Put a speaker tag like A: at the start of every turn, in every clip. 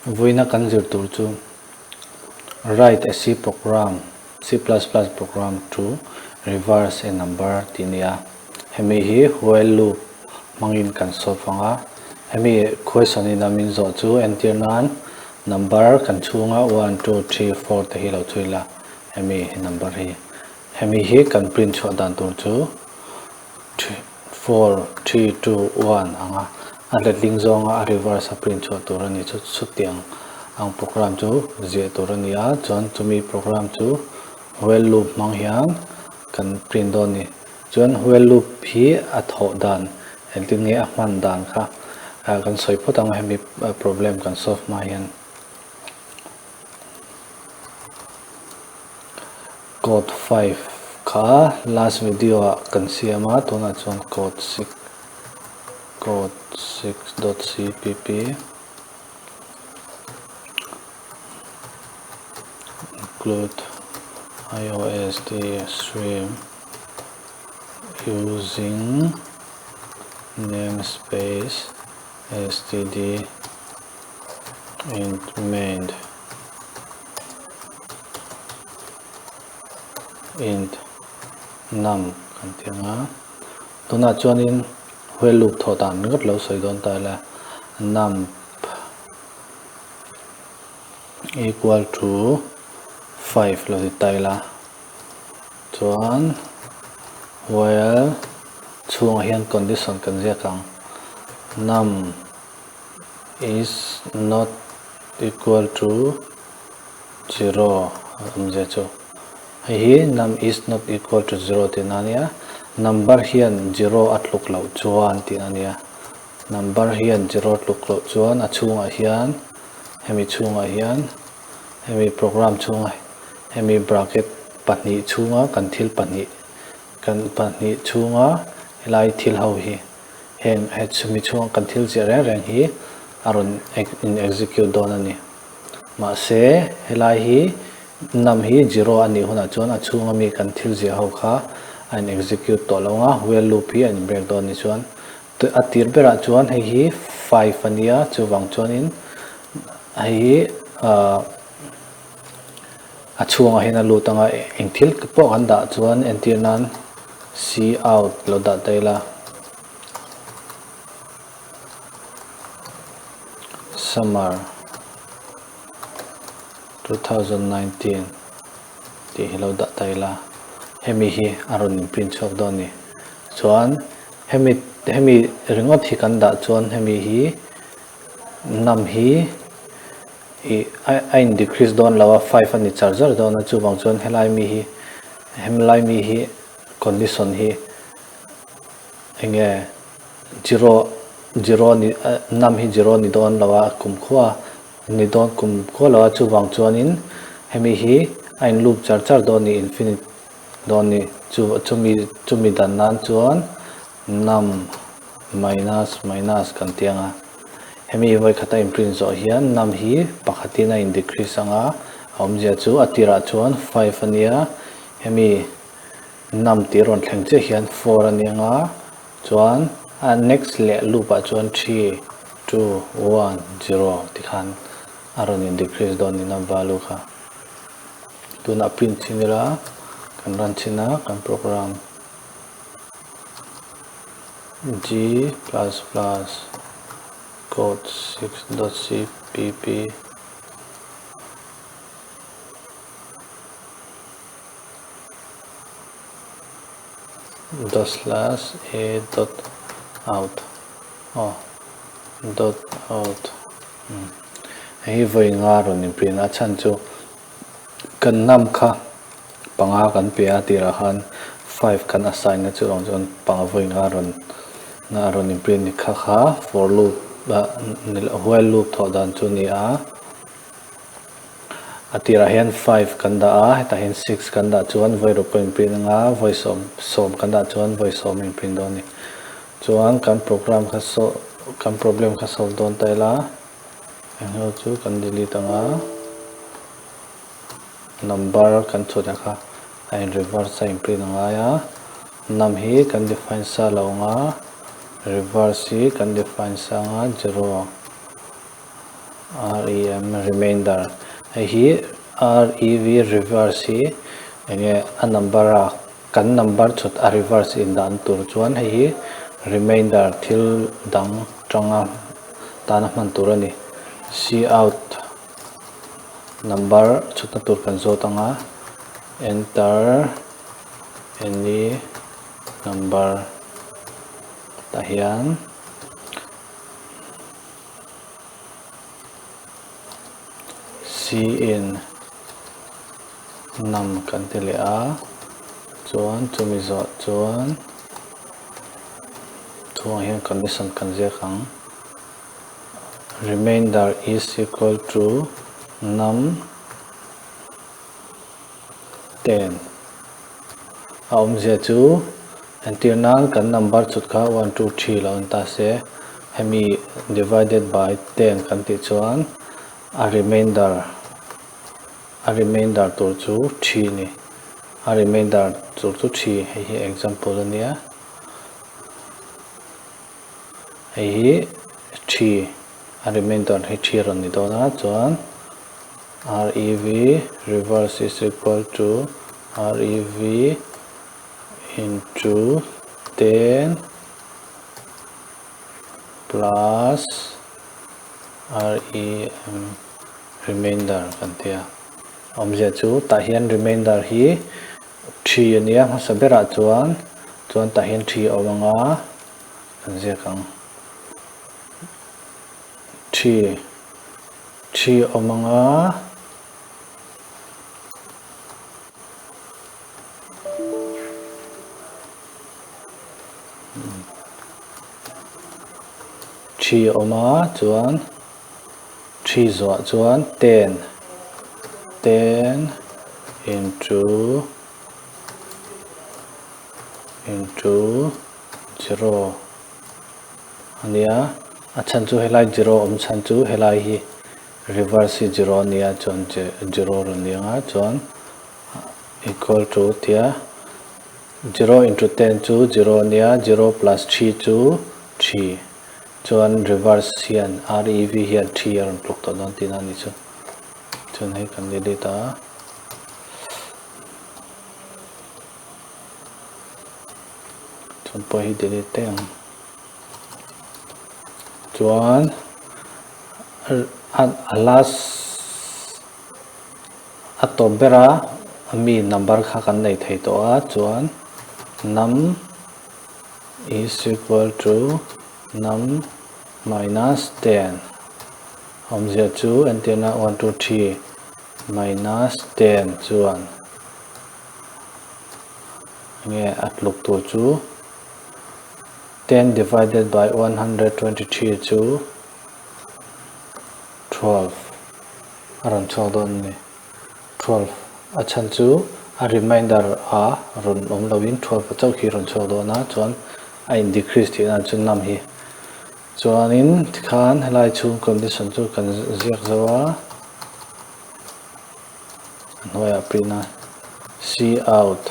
A: Vawiina kan zir tur chu Write a C program, C plus plus program to reverse a number tih a ni a. Hemi hi while loop hmangin kan solve ang a. Hemi question in a min zawh chu entir nan number kan chhunga one, two, three, four te hi lo chhui la hemi number hi. Hemi hi kan print chhuah dan tur chu 4, 3, 2, 1 anga a letling zawnga a reverse a print chhuah tur a ni chu chutiang ang program chu ziah tur a ni a chuan chumi program chu while loop hmang hian kan print dawn a ni chuan while loop hi a thawh dan engtin nge a hman dan kha kan sawi phawt ang hemi problem kan solve hma hian. Code 5 kha last video ah kan siam a tunah chuan code 6 code 6.cpp include iosd stream using namespace std int main int num kan ti ang a tunah chuanin while loop thawh dan ringawt lo sawi dawn ta ila num equal to 5 lo ti ta ila chuan while chhungah hian condition kan ziak ang num is not equal to zero a awmzia chu hei hi num is not equal to zero tihna a nia number hian zero a tluk loh chuan tihna a nia number hian zero tluk loh chuan a chhungah hian hemi chhungah hian hemi program chhunga hemi bracket pahnih chhunga kan thil pahnih kan pahnih chhunga helai thil ho hi. Heng he chumi chhunga kan thil ziah reng reng hi a rawn in execute dawn a ni. Mahse, helai hi num hi zero a nih hunah chuan a chhunga mi kan thil ziah ho kha a in execute tawh lo ang a, while loop hi a in break dawn a ni chuan a tir berah chuan hei hi five a nia chuvang chuanin hei hi ahh a chhungah hian a lut ang a, eng thil pawh kan dah chuan entir nan C out lo dah ta ila summer 2019 tih hi lo dah ta ila hemi hi a rawn in print chhuak dawn a ni chuan hemi hemi ringawt hi kan dah chuan hemi hi num hi Ih a in decrease dawn lo a, five a ni char char dawn a, chuvang chuan helai mi hi hemlai mi hi condition hi enge zero zero ni num hi zero ni dawn lo a kumkhua ni dawn kumkhua lo a, chuvang chuanin hemi hi a in loop char char dawn ni infinite dawn ni chu chumi chumi dan nan chuan num minus minus kan ti ang a. Hemi vawi khata in print zawh hian num hi pakhatin a in decrease ang a, a awmzia chu a tirah chuan five a nia, hemi num tih rawn thleng chiah hian four a ni ang a, chuan a next leh loop ah chuan three, two, one, zero tikhan a rawn in decrease dawn ni num value kha. Tunah print chhin ila kan run chhin a kan program. G plus plus code 6.cpp dot slash a dot out aw dot out hei hi vawi nga rawn in print a chhan chu Kan nam kha panga kan pe a tirah khan five kan assign a chuvang chuan panga vawi nga rawn a rawn in print ni kha kha for loop while loop thawh dan chu a ni a a tirah hian five kan dah a hetah hian six kan dah chuan vawi ruk pawh in print anga vawi sawm kan dah chuan vawi sawm a in print dawn a ni chuan kan program kha saw kan problem kha solve dawn ta ila. Englo chu kan delete ang a, number kan chhut ang kha a in reverse a in print a ngai a, num hi kan define sa lo ang a, reverse hi kan define sa ang a zero. REM remainder hei hi REV reverse hi enge a number a kan number chhut a reverse in dan tur chuan hei hi remainder thil dang tanga tana hman tur a ni. Cout number chhutna tur kan zawt anga enter any number tah hian. Cin nam kan ti leh a, chuan chumi zawh chuan chhungah hian condition kan ziak ang. Remainder is equal to num 10 a awmzia chu entir nan kan number chhut kha one two three lo ni ta se hemi divided by 10 kan tih chuan a remainder a remainder tur chu three a ni a remainder tur chu three hei hi example a nia hei hi three a remainder hi three a rawn ni dawn a chuan. REV reverse is equal to REV into 10 plus REM remainder kan ti a. Awmzia chu tah hian remainder hi 3 a nia hmasa berah chuan chuan tah hian 3 a awm anga kan ziak ang. 3 Thi awm anga. Thi awm a chuan thi zuah chuan 10 10 into into 0 a nia a chhan chu helai zero awm chhan chu helai hi reverse hi zero a nia chuan zero rawn ni ang a chuan equal to tia zero into 10 chu zero a nia zero plus 3 chu 3 chuan reverse hian rev hian 3 a rawn tluk tawh dawn tihna a ni chu chuan hei kan delete a. Chuan pawh hi delete daih ang. Chuan a last a tawp bera mi number kha kan nei thei tawh a chuan num is equal to num minus 10 awmzia chu entirna 1 2 3 minus 10 chuan Nge a tluk tur chu 10 divided by 123 chu 12 a rawn chhuak dawn a ni. 12 a chhan chu a remainder a rawn awm loin 12 a chauh hi rawn chhuak dawn a chuan a in decrease tih nan chu num hi. Chuanin tikhan helai chhung condition chu kan ziak zo a. A hnuaiah print a cout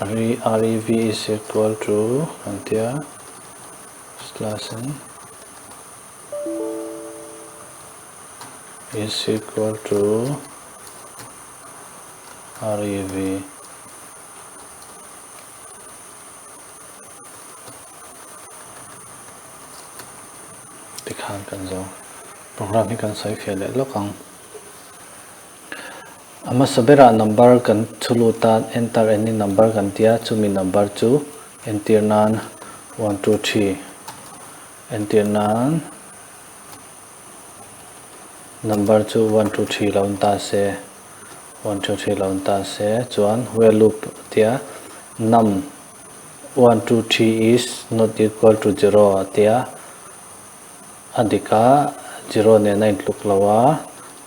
A: rev is equal to kan tia slash n is equal to rev Tikhan kan zo. Program hi kan sawi fiah leh lawk ang. A hmasa berah number kan chhu lut a, enter any number kan tia, chumi number chu entir nan 1 2 3 entir nan number chu 1 2 3 lo ni ta se 1 2 3 lo ni ta se chuan where loop tia num 1 2 3 is not equal to 0 a tia a dik a zero nen a intluk lo a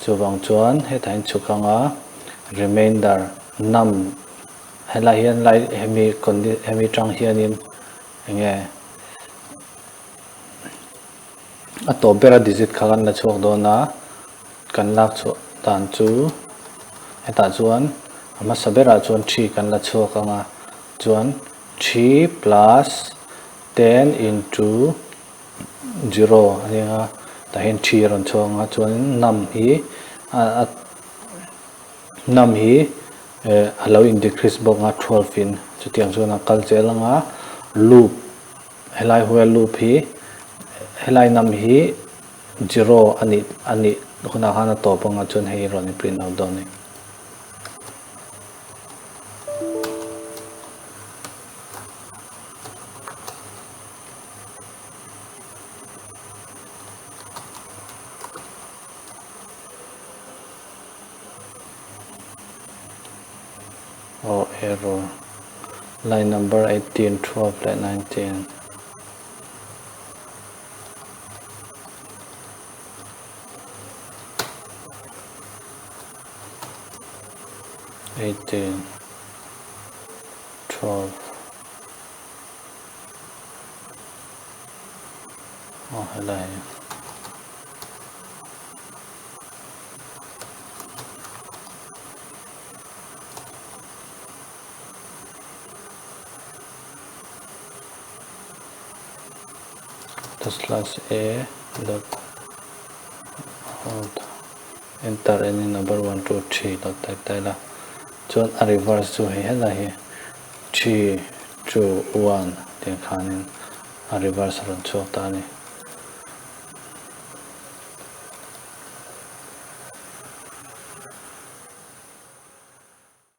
A: chuvang chuan hetah hian chhuk anga remainder num helai hian lai hemi hemi tang hianin enge a tawp bera digit kha kan la chhuak dawn a kan lak chhuah dan chu hetah chuan a hmasa berah chuan 3 kan la chhuak anga chuan 3 plus 10 into. zero a nia tah hian three a rawn chhuak ang a chuanin num hi a num hi eh a lo in decrease bawk ang a 12 in chutiang chuan a kal zel ang a loop helai while loop hi helai num hi zero a nih a nih hunah khan a tawp ang a chuan hei rawn in print out dawn a ni. Aw error line number 18 12 leh 19. 18 12 aw helai hi slash a dot hold Enter any number one two three lo type ta ila chuan a reverse chu hei helai hi three two one tiang khanin a reverse a rawn chhuak ta a ni.